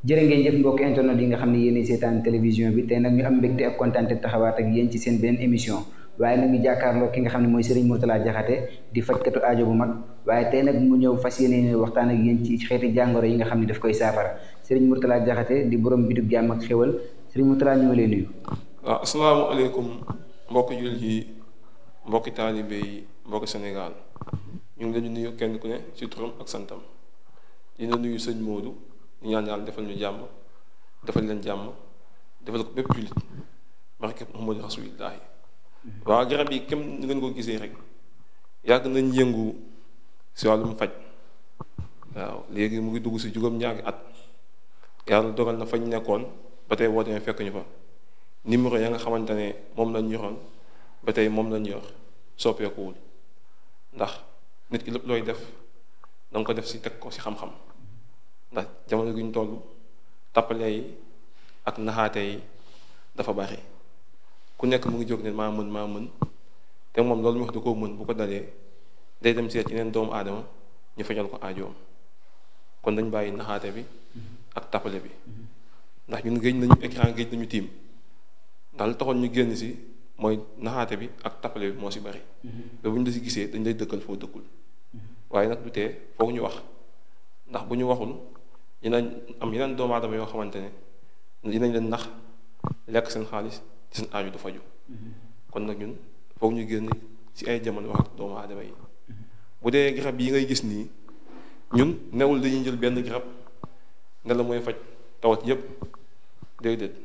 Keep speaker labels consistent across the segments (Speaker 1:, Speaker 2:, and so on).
Speaker 1: jërë ngeen jëf mbokk internet yi nga xam ne yéenay seetaan télévision bi tey nag ñu am mbégte ak kontaan te taxawaat ak yéen ci seen benn émission waaye nag ñu jàkkaarloo ki nga xam ne mooy Serigne Mourtalla Diakhaté di fajkatu aajo bu mag waaye tey nag mu ñëw fas yéene waxtaan ak yéen ci xeeti jàngoro yi nga xam ne daf koy saafara Serigne Mourtalla Diakhaté di borom bitub jàmm ak xéwal Serigne Mourtalla ñu ngi lay nuyu.
Speaker 2: waaw asalaamaaleykum mbokki jullit yi mbokki taalibe yi mbokki Sénégal ñu ngi leen di nuyu kenn ku ne ci turam ak santam dina nuyu sëñ Modou ñu ñaan yàlla defal ñu jàmm defal leen jàmm defal ko bépp jullit barke Muhammadu Rasulillahi waaw garab yi kem ni ngeen ko gisee rek yàgg nañ yëngu si wàllum faj waaw léegi mu ngi dugg si juróom-ñaari at yàlla dogal na fañ nekkoon ba tey woo demee fekk ñu fa numéro ya nga xamante ne moom lañ yoroon ba tey moom lañ yor soppeekuwul ndax nit ki lépp looy def danga ko def si teg ko si xam-xam ndax jamono gi ñu toll tappale yi ak naxaate yi dafa bari ku nekk mu ngi jóg ne maa mën te moom loolu mu wax da koo mën bu ko dalee day dem seet yeneen doomu aadama ñu fajal ko aajoom kon dañ bàyyi naxaate bi ak tappale bi ndax ñun géej nañu écran géej nañu tiim ndax lu taxoon ñu génn si mooy naxaate bi ak tappale bi moo si bari ba bu ñu la si gisee dañ lay dëkkal foo dëkkul waaye nag du tee foog ñu wax ndax bu ñu waxul dinañ am yeneen doomu aadama yoo xamante ne dinañ leen nax lekk seen xaalis seen aaju du faju kon nag ñun foog ñu génn ci ay jamono wax ak doomu aadama yi bu dee garab yi ngay gis nii ñun newul dañuy jël benn garab ne la mooy faj tawat yépp déedéet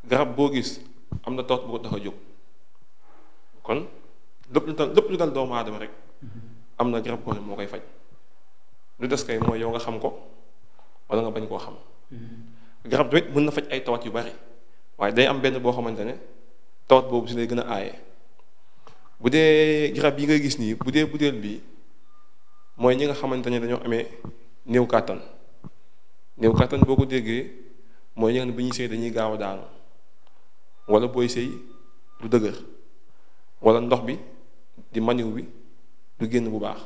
Speaker 2: garab boo gis am na tawat bu ko tax a jóg kon lépp lu dal doomu aadama rek am na garab koo ne moo koy faj lu des kay mooy yow nga xam ko wala nga bañ koo xam garab tamit mën na faj ay tawat yu bari waaye day am benn boo xamante ne tawat boobu si lay gën a aaye bu dee garab yi ngay gis nii bu dee butéel bi mooy ñi nga xamante ne dañoo amee néew kàttan boo ko déggee mooy ñi nga xam ne bu ñuy sëy dañuy gaaw a daanu wala booy sëy du dëgër wala ndox bi di maniw bi du génn bu baax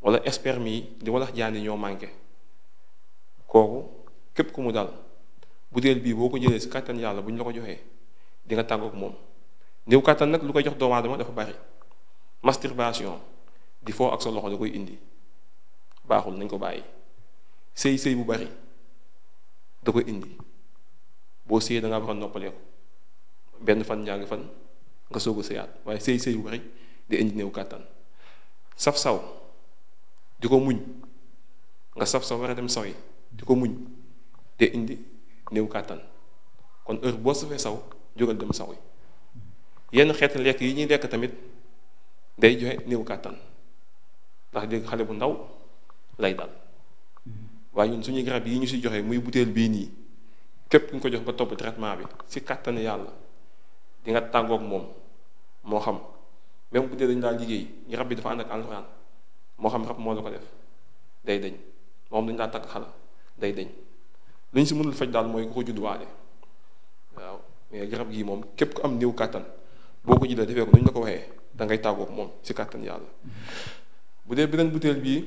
Speaker 2: wala sperme yi di walax jaan yi ñoo manqué kooku képp ku mu dal butéel bii boo ko jëlee si kàttan yàlla bu ñu la ko joxee di nga tàggook moom néew kàttan nag lu koy jox doomu aadama dafa bari masturbation di foo ak sa loxo da koy indi baaxul nañ ko bàyyi sëy bu bari da koy indi boo sëyee da ngaa war a noppaleeku benn fan ñaari fan nga soog a sëyaat waaye sëy bu bari di indi néew kàttan saf saw di ko muñ nga saf saw war a dem saw yi di ko muñ te indi néew kàttan kon heure boo safee saw jógal dem saw yi yenn xeeti lekk yi ñuy lekk tamit day joxe néew kàttan ndax dégg xale bu ndaw lay dal waaye ñun suñuy garab yi ñu si joxe muy butéel bii nii képp ku ñu ko jox nga topp traitement bi si kàttan yàlla di nga tàggoog moom moo xam même bu dee dañ laa liggéey garab bi dafa ànd ak alxuraan moo xam rab moo la ko def day dañ moo xam dañ laa takk xala day dañ lu ñu si mënul faj daal mooy ku ko judduwaale waaw mais garab gii moom képp ku am néew kàttan boo ko jëlee defee ko nu ñu la ko waxee da ngay tàggoog moom si kàttan yàlla bu dee beneen butéel bii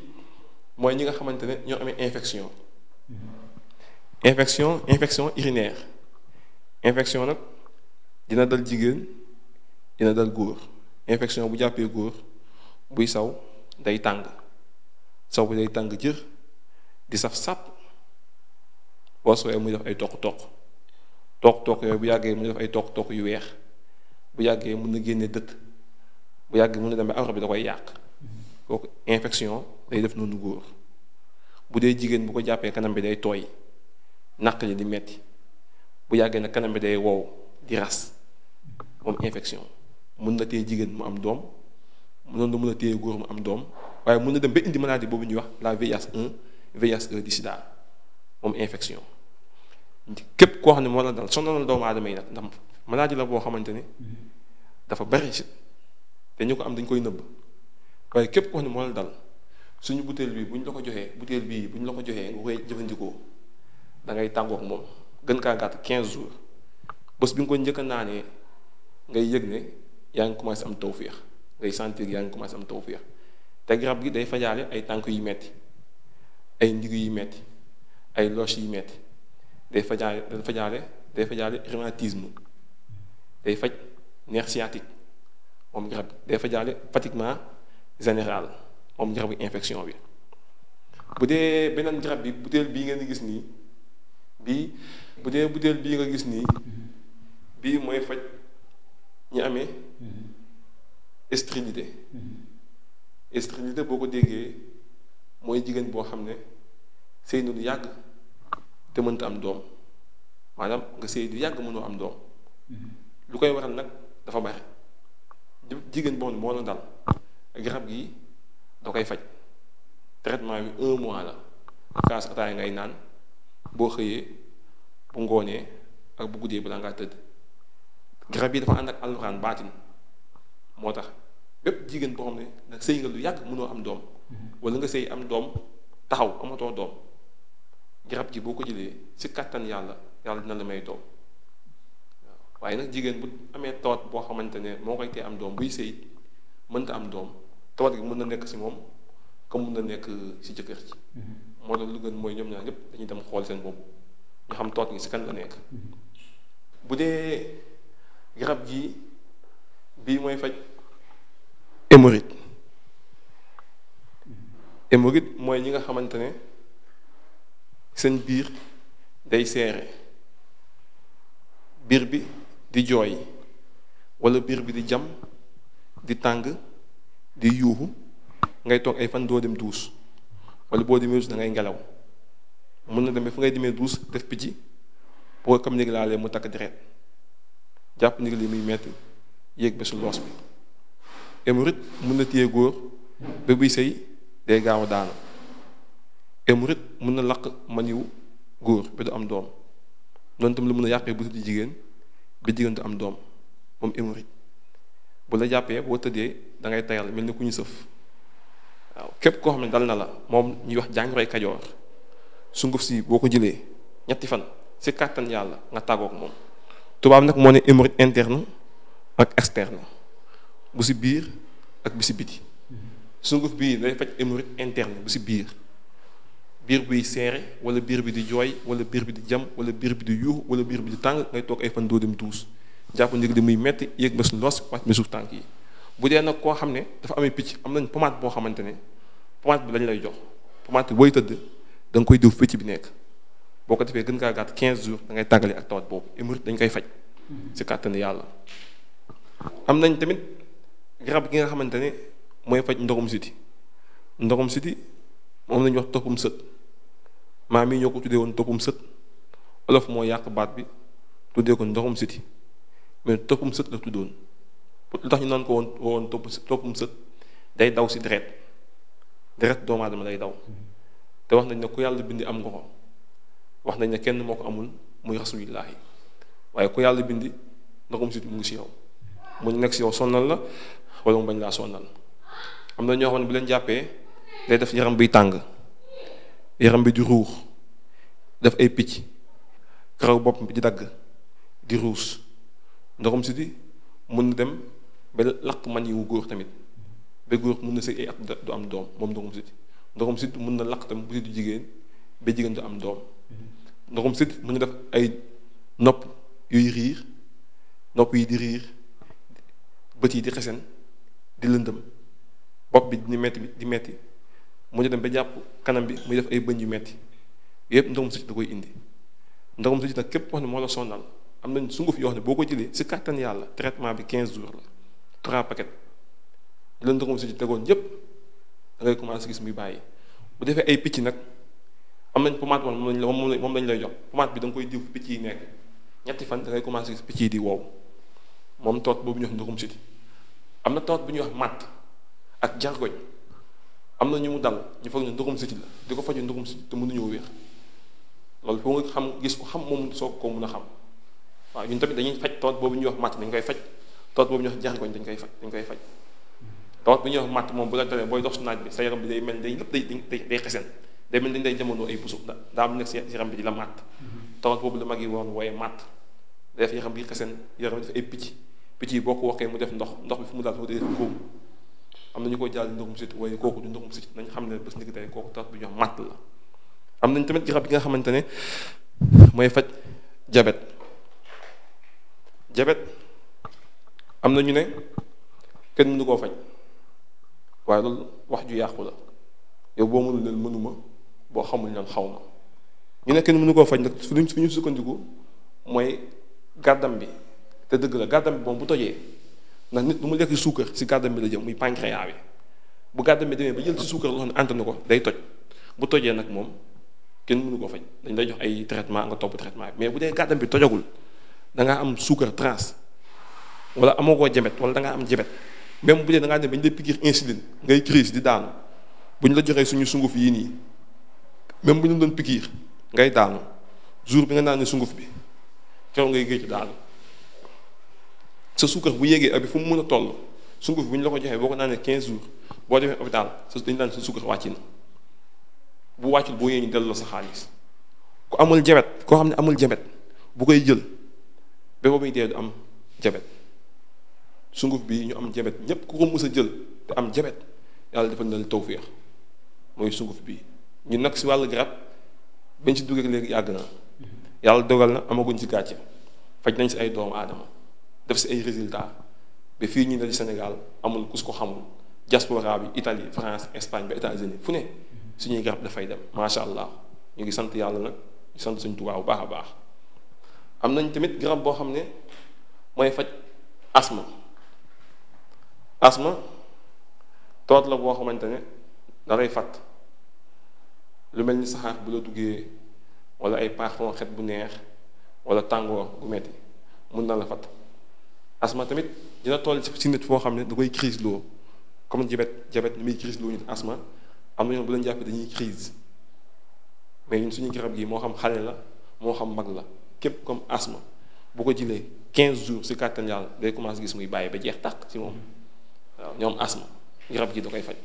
Speaker 2: mooy ñi nga xamante ne ñoo amee infection urinaire infection nag dina dal jigéen dina dal góor infection bu jàppee góor buy saw day tàng saw bi day tàng jër di saf sàpp boo sooyee muy def ay toq yooyu bu yàggee mu def ay toq yu weex bu yàggee mën na génne dëtt bu yàggee mën na dem ba awra bi da koy yàq kooku infection day def noonu góor bu dee jigéen bu ko jàppee kanam bi day tooy naq li di metti bu yàggee nag kanam bi day wow di ras moom infection mën na téye jigéen mu am doom noonu la mën a téye góor mu am doom waaye mën na dem ba indi maladie boobu ñuy wax la VIH1 VIH2 di sida moom infection képp koo xam ne moo la dal sonal doomu aadama yi nag ndax maladie la boo xamante ne dafa bari si te ñu ko am dañ koy nëbb waaye képp koo xam ne moo la dal suñu butéel bii bu ñu la ko joxee nga koy jëfandikoo da ngay tàggoog moom gën kaa gàtt 15 jours bés bi nga ko njëkk a naanee ngay yëg ne yaa ngi commencé am tawféex ngay sentir yaa ngi commencé am tawféex te garab gi day fajaale ay tànk yu metti ay ndigg yu metti ay loche yu metti day fajaale rhumatisme, day faj nerf sciatique moom garab gi day fajaale fatiguement général moom garabu infection bi. bu dee beneen garab bi butéel bii ngeen di gis nii bu dee butéel bii nga gis nii bii mooy faj ñi amee stérilité. Stérilité boo ko déggee mooy jigéen boo xam ne sëy na lu yàgg te mënta am doom, maanaam nga sëy du yàgg mënoo am doom. lu koy waral nag dafa bari. jigéen boobu moo la dal garab gi da koy faj. traitement bi 1 mois la, kaas ataaya ngay naan boo xëyee bu ngoonee ak bu guddee balaa ngaa tëdd. garab yi dafa ànd ak alxuraan baatin, moo tax bépp jigéen boo xam ne nag sëy nga lu yàgg mënoo am doom wala nga sëy am doom taxaw amatoo doom, garab gi boo ko jëlee si kàttan yàlla dina la may doom. waaw waaye nag jigéen bu amee tawat boo xamante ne moo koy tee am doom buy sëy mënta am doom, tawat gi mën na nekk si moom comme mën na nekk si jëkkër ji. moo tax lu gën mooy ñoom ñaar ñëpp dañuy dem xool seen bopp ñu xam tawat gi si kan la nekk. bu dee garab gi bii mooy faj hémorroïde. Hémorroïde mooy ñi nga xamante ne seen biir day seere, biir bi di jooy walla biir bi di jam di tàng di yuuxu, ngay toog ay fan doo dem duus walla boo demee duus da ngay ngelaw. mën na demee fu ngay demee duus def picc boo comme ni laalee mu takk deret jàpp ni li muy metti yéeg ba su loos bi. Hémorroïde mën na téye góor ba buy sëy day gaaw a daanu. Hémorroïde mën na laq maniwu góor ba du am doom, noonu tam lu mën a yàqee bu di jigéen ba jigéen du am doom moom hémorroïde. bu la jàppee boo tëddee da ngay tayal mel ni ku ñu sëf. waaw képp koo xam ne dal na la moom ñuy wax jàngoroy kajoor, sunguf si boo ko jëlee 3 fan si kàttan yàlla nga tàggook moom. tubaab nag moo ne hémorroïde interne ak externe, bu si biir ak bu si biti. sunguf bii day faj hémorroïde interne bu si biir buy seere wala biir bi di jooy wala biir bi di jam wala biir bi di yuux wala biir bi di tàng, ngay toog ay fan doo dem duus jàpp ndig li muy metti yéeg ba su loos wàcc ba suuf tànk yi. bu dee nag koo xam ne dafa amee picc, am nañ pommade boo xamante ne pommade bi lañ lay jox. pommade bi booy tëdd da nga koy diw picc bi nekk, boo ko defee gën kaa gàtt 15 jours da ngay tàggale ak tawat boobu. hémorroïde dañ koy faj si kàttan yàlla. am nañ tamit garab gi nga xamante ne mooy faj ndoxum siti. ndoxum siti moom lañuy wax toppum sët, maam yi ñoo ko tuddee woon toppum sët, olof moo yàq baat bi tuddee ko ndoxum siti, mais toppum sët la tuddoon. lu tax ñu naan ko woon toppum sët, day daw si deret doomu aadama lay daw. te wax nañ ne ku yàlla bindi am nga ko, wax nañ ne kenn moo ko amul muy rasulillahi, waaye ku yàlla bindi ndoxum siti mu ngi si yow, mu nekk si yow sonnal la wala mu bañ laa sonnal. am na ñoo xam ne bu leen jàppee day def yaram biy tàng, yaram bi di ruux, def ay picc, karaw bopp bi di dagg di ruus. ndoxum siti mën na dem ba laq man yi wu góor tamit, ba góor mën na sëy ay at du am doom moom ndoxum siti. ndoxum siti mën na laq tamit bu si du jigéen ba jigéen du am doom. ndoxum siti mën na def ay nopp yuy riir, nopp yi di riir, bët yi di xesen di lëndëm, bopp bi di metti mu dem ba jàpp kanam bi muy def ay bëñ yu metti. yëpp ndoxum siti da koy indi. ndoxum siti nag képp wax ne moo la sonal, am nañ sunguf yoo xam ne boo ko jëlee si kàttan yàlla traitement bi 15 jours la, 3 paquets la ndoxum siti tegoon yëpp da ngay commencé gis muy bàyyi. bu defee ay picc nag am nañ pommade moom lañ lay jox. pommade bi da nga koy diw picc yi nekk 3 fan da ngay commencé gis picc yi di wow, moom tawat boobu ñuy wax ndoxum siti. am na tawat bu ñuy wax matt ak jargoñ, am na ñu mu dal ñu foog ne ndoxum siti la, di ko faju ndoxum siti te mënuñoo wér. loolu foo nga xam gis ko xam moom soog koo mun a xam. waaw ñun tamit dañuy faj tawat boobu ñuy wax matt dañ koy faj, tawat boobu ñuy wax jargoñ dañ koy faj. tawat bu ñuy wax matt moom bu la dalee booy dox su naaj bi sa yaram bi day mel day lépp day xesen, day mel dañ day jamono ay puso daa am nekk si yaram bi di la matt. tawat boobu la mag yi woon wooye matt, day def yaram bi xesen, yaram bi def ay picc yi boo ko waxee mu def ndox bi fu mu daal foofu day def góom. am na ñu koy jaal ndoxum siti waaye kooku du ndoxum siti, nañ xam ne bés niki tey kooku tawat bu ñuy wax matt la. am nañ tamit garab yi nga xamante ne mooy faj jabet. jabet am na ñu ne kenn mënu koo faj waaye loolu wax ju yàqu la yow boo mënul leen mënuma boo xamul leen xaw ma ñu ne kenn mënu koo faj nag fi ñu sukkandiku mooy gàddam bi te dëgg la gàddam bi moom bu tojee ndax nit lu mu lekk suukar si gàddam bi la jëm muy pancréas bi bu gàddam bi demee ba jël si suukar loo xam ne antanu ko day toj bu tojee nag moom kenn mënu koo faj dañ lay jox ay traitement nga topp traitement bi mais bu dee gàddam bi tojagul da ngaa am suukar trans wala amoo koo jabet wala da ngaa am jabet même bu dee da ngaa dem ba ñu lay piqûre insuline ngay crise di daanu bu ñu la joxee suñu sunguf yii nii même bu ñu doon piqûre ngay daanu jour bi nga naan ne sunguf bi keroog ngay géej daanu sa suukar bu yéegee abi fu mu mën a toll sunguf bu ñu la ko joxee boo ko naanee 15 jours boo demee hôpital dañu naan sa suukar wàcc na bu wàccul boo yee ñu delloo sa xaalis ku amul jabet koo xam ne amul jabet bu koy jël ba boobu dee du am jabet sunguf bi ñu am jabet ñépp ku ko mës a jël te am jabet yàlla defal na la tawféex mooy sunguf bi ñu nag si wàllu garab bañ si duggee léegi yàgg na yàlla dogal na amaguñ si gàcce faj nañ si ay doomu aadama def si ay résultats ba fii ñu ne di Sénégal amul ku su ko xamul diaspora bi Italie France Espagne ba États-Unis fu ne suñuy garab dafay dem macha allah ñu ngi sant yàlla nag ñu sant suñu Tuubaa bu baax a baax am nañ tamit garab boo xam ne mooy faj asma toot la boo xamante ne dalay fàtt lu mel ni saxaar bu la duggee wala ay parfum xet bu neex wala tàngoor bu metti mun na la fàtt asma tamit dina toll ci nit foo xam ne da koy crise loo comme jabet ni muy crise loo nit asma am na ñoom bu leen jàppee dañuy crise mais ñun suñu garab gi moo xam xale la moo xam mag la képp comme asma bu ko jëlee 15 jours si kàttan yàlla day commencé gis muy bàyyi ba jeex tàkk si moom waaw ñoom asma garab gi da koy faj.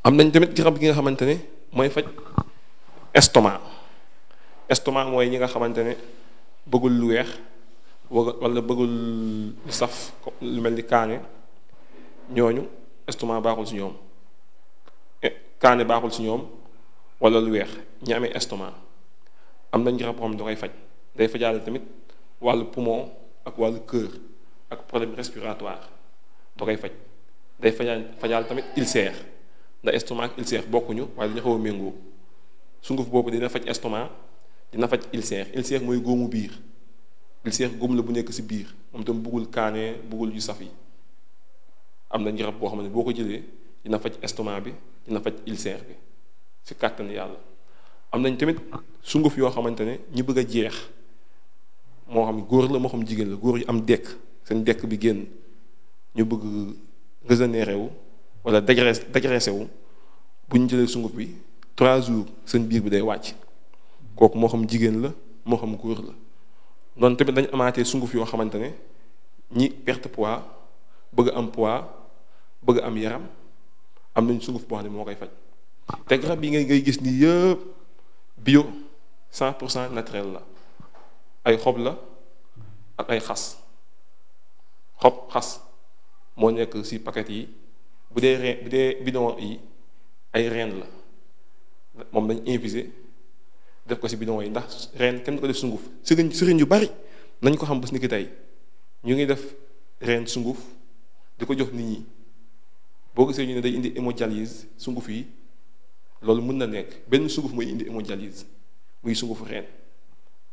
Speaker 2: am nañ tamit garab gi nga xamante ne mooy faj estomac mooy ñi nga xamante ne bëggul lu weex wala bëggul lu saf lu mel ni kaane ñooñu estomac baaxul si ñoom kaane baaxul si ñoom wala lu weex ñi amee estomac am nañ garab boo xam ne da koy faj day fajaale tamit wàllu poumon ak wàllu cœur ak problème respiratoire da koy faj day fajaale tamit ulcère ndax estomac ak ulcère bokkuñu waaye dañu xaw a méngoo sunguf boobu dina faj estomac dina faj ulcère mooy góomu biir ulcère góom la bu nekk si biir moom tam bëggul kaane bëggul yu saf yi am na garab boo xam ne boo ko jëlee dina faj estomac bi dina faj ulcère bi si kàttan yàlla. am nañ tamit sunguf yoo xamante ne ñi bëgg a jeex moo xam góor la moo xam jigéen la góor yu am dekk seen dekk bi génn ñu bëgg régénérer wu wala dégraisser wu bu ñu jëlee sunguf bi 3 jours seen biir bi day wàcc kooku moo xam jigéen la moo xam góor la. noonu tamit dañ amaatee sunguf yoo xamante ne ñi perte poids bëgg am poids bëgg am yaram am nañ sunguf boo xam ne moo koy faj te garab yi ngay gis nii yëpp bio 100% naturel la ay xob la ak ay xas moo nekk ci paquet yi bu dee bidon yi ay reen la moom dañ infusé def ko ci bidon yi ndax reen kenn ko def sunguf sëriñ yu bari nañ ko xam bés ni ki tey ñu ngi def reen sunguf di ko jox nit ñi boo gisee ñu ne day indi hémodialyse sunguf yi loolu mën na nekk benn sunguf mooy indi hémodialyse muy sungufu reen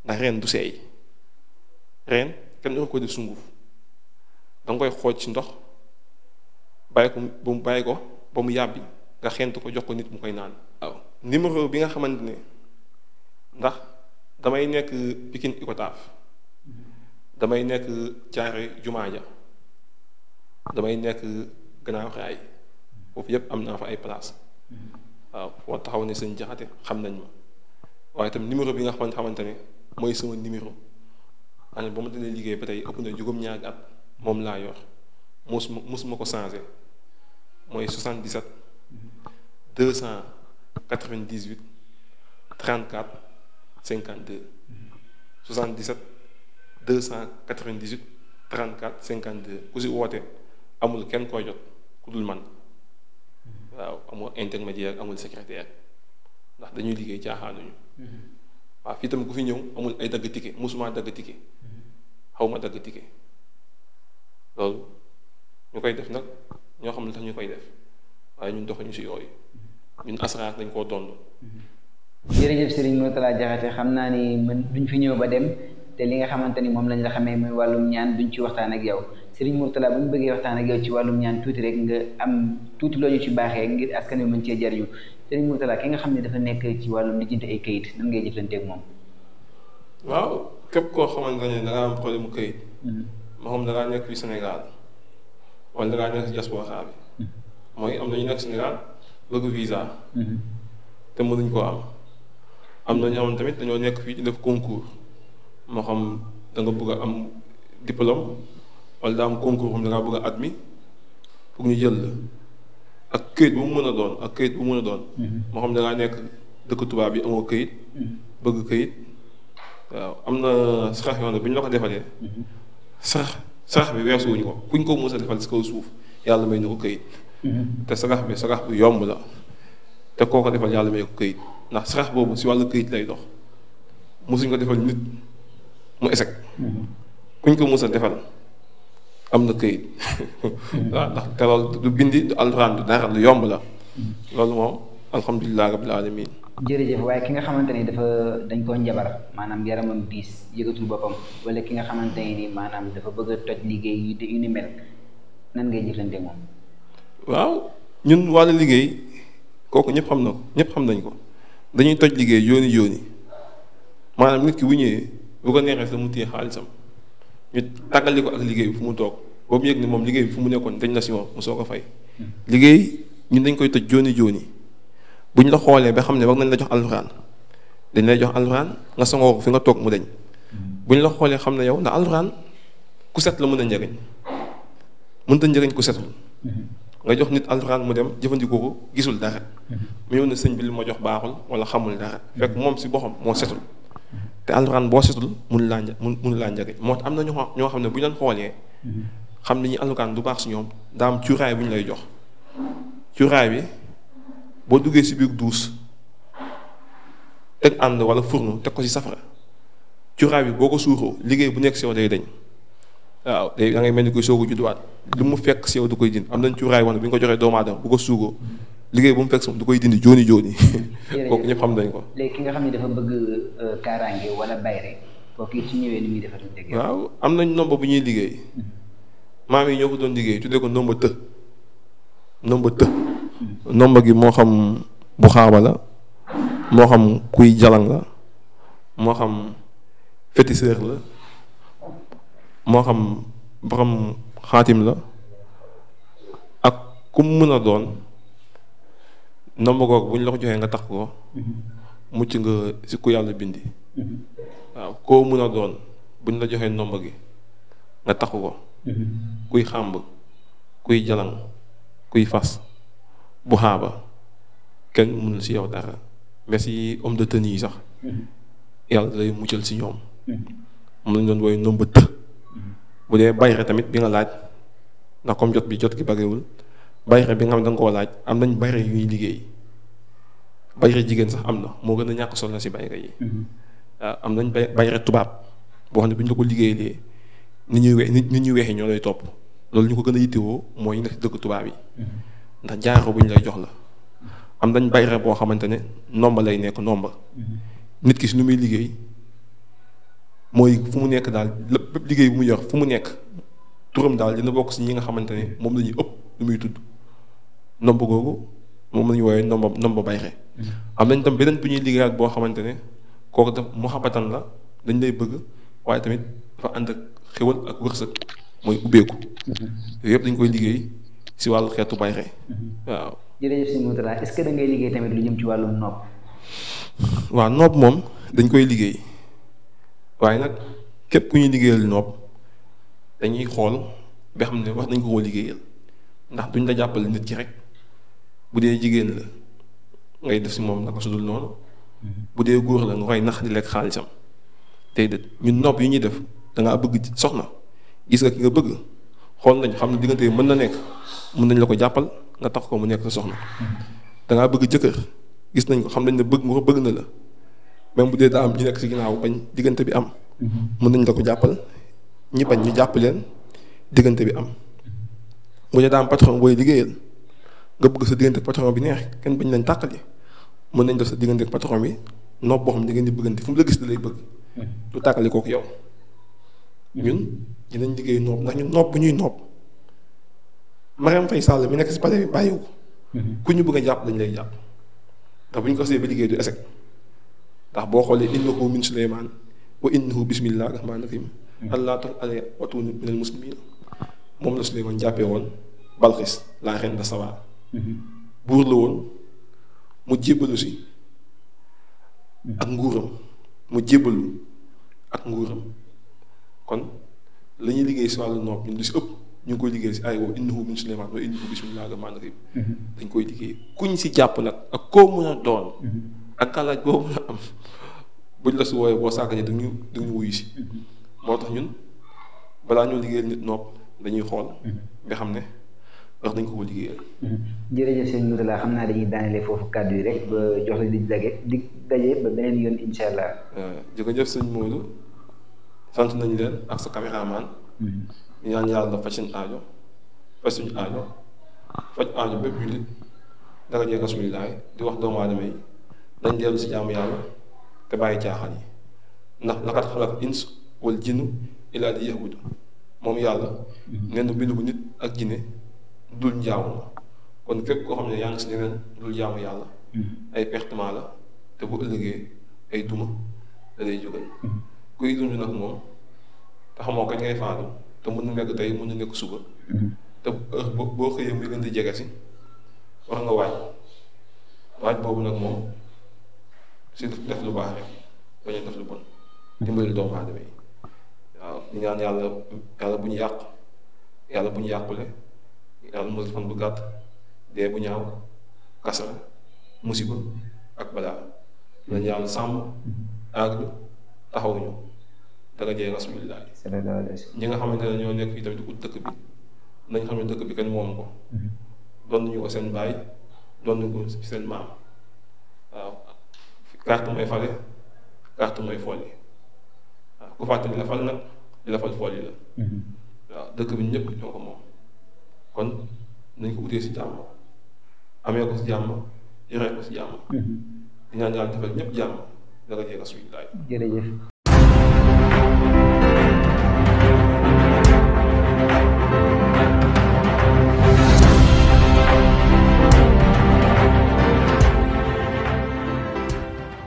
Speaker 2: ndax reen du seey reen kenn du ko def sunguf danga koy xooj ci ndox bàyyi ko ba mu yàbbi nga xent ko jox ko nit mu koy naan. waaw numéro bi nga xamante ne ndax damay nekk Pikine Icotaf damay nekk Thiaroye Jumaa ja damay nekk Gannaaw Raay foofu yépp am naa fa ay place waaw foo taxaw ne sëñ Jaxate xam nañ ma waaye itam numéro bi nga xamante ne mooy sama numéro ane ba ma dalee liggéey ba tey ëpp na juróom-ñaari at moom laa yor musuma ko changé mooy 77 298 34 52 77 298 34 52 ku si woote amul kenn koy jot ku dul man waaw amul intermédiaire amul secrétaire ndax dañuy liggéey caaxaanuñu waaw fii tamit ku fi ñëw amul ay dagg ticket musuma dagg ticket xaw ma dagg ticket loolu ñu koy def nag ñoo xam ne tax ñu koy def waaye ñun doxuñu si yooyu ñun asraar dañ koo doon.
Speaker 1: jërëjëf Serigne Mourtalla Diakhaté xam naa ni man duñ fi ñëw ba dem te li nga xamante ni moom lañ la xamee mooy wàllum ñaan duñ ci waxtaan ak yow Serigne Mourtalla bu ñu bëggee waxtaan ak yow ci wàllum ñaan tuuti rek nga am tuuti loo ñu ci baaxee ngir askan wi mën cee jariñu Serigne Mourtalla ki nga xam ne dafa nekk ci wàllum lijjanti ay kayit nan ngay jëflanteeg moom.
Speaker 2: waaw képp koo xamante ne da ngaa am problème mu kayit. moo xam da ngaa nekk fi Sénégal wala da ngaa nekk si diaspora bi. mooy am na ñu nekk Sénégal bëgg visa. te mënuñ koo am na ñoo xam tamit dañoo nekk fii di def concours moo xam da nga bëgg a am diplôme wala daa am concours xam da ngaa bëgg a admis pour ñu jël la ak këyit bu mu mën a doon ak këyit bu mu mën a doon. moo xam da ngaa nekk dëkk tubaab bi amoo këyit. bëgg këyit waaw am na sarax yoon bi ñu la ko defalee. sarax bi weesuwuñu ko kuñ ko mës a defal si kaw suuf yàlla may ñu ko këyit. te sarax bu yomb la te koo ko defal yàlla may ko këyit ndax sarax boobu si wàllu këyit lay dox mosuñ ko defal nit mu échec. kuñ ko mës a defal am na këyit. waaw ndax te loolu du bindi du alxuraan du dara lu yomb la loolu moom alhamdulilah rabbil alamin.
Speaker 1: jërëjëf waaye ki nga xamante ni dañ koo njabar maanaam yaramam diis yëgatul boppam wala ki nga xamante ni maanaam dafa bëgg a toj liggéey yu ni mel nan ngay jëflante moom.
Speaker 2: waaw ñun wàllu liggéey kooku ñëpp xam na ko ñëpp xam nañ ko dañuy toj liggéey yooni maanaam nit ki bu ñëwee bu ko neexee sa mu téye xaalisam ñu tàggali ko ak liggéey bi fu mu toog ba mu yëg ni moom liggéey bi fu mu nekkoon dañ na si moom mu soo ko fay. liggéey ñun dañ koy toj jooni bu ñu la xoolee ba xam ne war nañ la jox alxuraan dañ lay jox alxuraan nga sangoo ko fi nga toog mu deñ bu ñu la xoolee xam ne yow ndax alxuraan ku set la mën a njëriñ mënut a njëriñ ku setul. nga jox nit alxuraan mu dem jëfandikoo ko gisul dara. mu ñëw ne sëñ bi li ma jox baaxul wala xamul dara fekk moom si boppam moo setul te alxuraan boo setul mun laa njëriñ moo tax am na ñoo xam ne bu ñu leen xoolee. xam ne ñi alxuraan du baax si ñoom daa am cuuraay bu ñu lay jox cuuraay bi. boo duggee si biir duus teg ànd wala fourneau teg ko si safara cuuraay bi boo ko suuroo liggéey bu nekk si yow day dañ waaw day da ngay mel ni koy soogu judduwaat lu mu fekk si yow du koy dindi am nañ cuuraay woon bu ñu ko joxee doomu aadama bu ko suugoo liggéey bu mu fekk si moom du koy dindi jooni kooku ñëpp xam nañ ko.
Speaker 1: léegi ki nga xam ne dafa bëgg kaaraange wala bayre kooku it su ñëwee ni muy defar dëgg.
Speaker 2: waaw am nañ nomba bu ñuy liggéey maam yi ñoo ko doon liggéey tuddee ko nomba të. nomba gi moo xam bu xaaba la moo xam kuy jalang la moo xam féticheur la moo xam borom xaatim la ak ku mu mën a doon nomba googu bu ñu la ko joxee nga tax ko mucc nga si ku yàlla bindi waaw koo mën a doon bu ñu la joxee nomba gi nga tax ko kuy xàmb kuy jalang kuy fas bu xaaba kenn mënul si yow dara mais si homme de tenue yi sax yàlla lay muccal si ñoom moom lañ doon wooy nomba të bu dee bayre tamit bi nga laaj ndax comme jot gi bariwul bayre bi nga xam ne da nga koo laaj am nañ bayre yuy liggéey bayre jigéen sax am na moo gën a ñàkk solo si bayre yi waaw am nañ bayre tubaab boo xam ne bu ñu la ko liggéeyee nit ñuy weexee ñoo lay topp loolu ñu ko gën a yittewoo mooy ñu nekk si dëkk tubaab yi ndax jaaro bu ñu lay jox la am nañ bayre boo xamante ne nomba lay nekk nomba nit ki si lu muy liggéey mooy fu mu nekk daal lépp liggéey bu mu yor fu mu nekk turam daal dina bokk si ñi nga xamante ne moom la ñuy ëpp lu muy tudd nomba googu moom la ñuy woowee nomba bayre am nañ tam beneen bu ñuy liggéeyaat boo xamante ne kooku daf muhabbatan la dañ lay bëgg waaye tamit dafa ànd ak xéwal ak wërsëg mooy ubbeeku yooyu yëpp dañ koy liggéey si wàllu xeetu bayre waaw.
Speaker 1: jërëjëf sëñ Mourtalla est-ce que da ngay liggéey tamit lu jëm ci wàllum nopp.
Speaker 2: waaw nopp moom dañ koy liggéey waaye nag képp ku ñuy liggéeyal nopp dañuy xool ba xam ne wax nañ ko koo liggéeyal ndax duñ la jàppale nit ki rek bu dee jigéen la ngay def si moom naka su dul noonu bu dee góor la nga koy nax di lekk xaalisam tey de ñun nopp yi ñuy def da ngaa bëgg soxna gis nga ki nga bëgg xool nañ xam ne diggante mën na nekk mën nañ la ko jàppal nga tax ko mu nekk sa soxna da ngaa bëgg jëkkër gis nañ ko xam nañ ne bëgg nga ko bëgg na la même bu dee daa am ñu nekk si ginnaaw bañ diggante bi am. mën nañ la ko jàppal ñi bañ ñu jàpp leen diggante bi am. bu dee daa am patron booy liggéeyal nga bëgg sa diggante patron bi neex kenn bañ lañ tàqali mën nañ def sa diggante patron bi nopp boo xam ne da ngeen di bëggante fu mu la gis da lay bëgg. du tàqali kooku yow. ñun dinañ liggéey nopp ndax ñun nopp bu ñuy nopp Marième Faye Sall mi nekk si palais bi bàyyiwu ku ñu bëgg a jàpp dañ lay jàpp ndax bu ñu ko see ba liggéey du échec ndax boo xoolee innahu min Suleymaan wa innahu bismillahi rahmaani rahim allaa ta'alu alayya wa'tuuni minal muslimiin moom la Suleymaan jàppee woon Balqis la reine de Saba buur la woon mu jébbalu si ak nguuram mu jébbalu ak nguuram kon la ñuy liggéey si wàllu nopp ñun lu si ëpp ñu ngi koy liggéey si ay woo innahu min Suleymaan wa innahu bismillahi rahmaani rahim dañ koy liggéey kuñ si jàpp nag ak koo mën a doon ak kàllaaj boo mën a am buñ la si wooyee boo sàgganee dañu wuyu si moo tax ñun balaa ñoo liggéeyal nit nopp dañuy xool nga xam ne wax dañ ko ko liggéeyal.
Speaker 1: jërëjëf sëñ Mourtalla xam naa dañuy daanele foofu kàddu yi rek ba jox la di daje ba beneen yoon incha allah.
Speaker 2: jërëjëf sëñ Modou sant nañu leen ak sa caméraman. ñu ñaan yàlla faj seen aajo faj suñu aajo faj aajo bépp jullit dara jee rasulilaay di wax doomu aadama yi dañ dellu si jaamu yàlla te bàyyi caaxaan yi ndax laqad xalaqal insa wal jinna illaa liya'buduun moom yàlla nee na bindu bu nit ak jinne dul njaamu ma kon képp koo xam ne yaa ngi si leneen dul jaamu yàlla ay pertement la te bu ëllëgee ay duma da lay jógal kuy dund nag moom te xamoo kañ ngay faatu te mën na nekk tey mën na nekk suba te boo xëyee muy gën di jege si wax nga waaj boobu nag moom si def lu baax rek bañ a def lu bon dimbali doomu aadama yi waaw ñu ñaan yàlla bu ñu yàq yàlla bu ñu yàqule yàlla mos fan bu gàtt dee bu ñaaw kasara musiba ak balaa lañ yàlla sàmm aar taxawuñu dara jee rasulillahi ñi nga xamante ne ñoo nekk fii tamit ut dëkk bi nañ xam ne dëkk bi kenn moom ko doon nañu ko seen baay doon nañu ko seen maam waaw carte mooy fale carte mooy folli waaw ku fàtte di la fal nag di la fal folli la waaw dëkk bi ñëpp ñoo ko moom kon nañ ko utee si jàmm amee ko si jàmm yoree ko si jàmm di ñaan yàlla defal ñëpp jàmm dara jee rasulillahi
Speaker 1: jërëjëf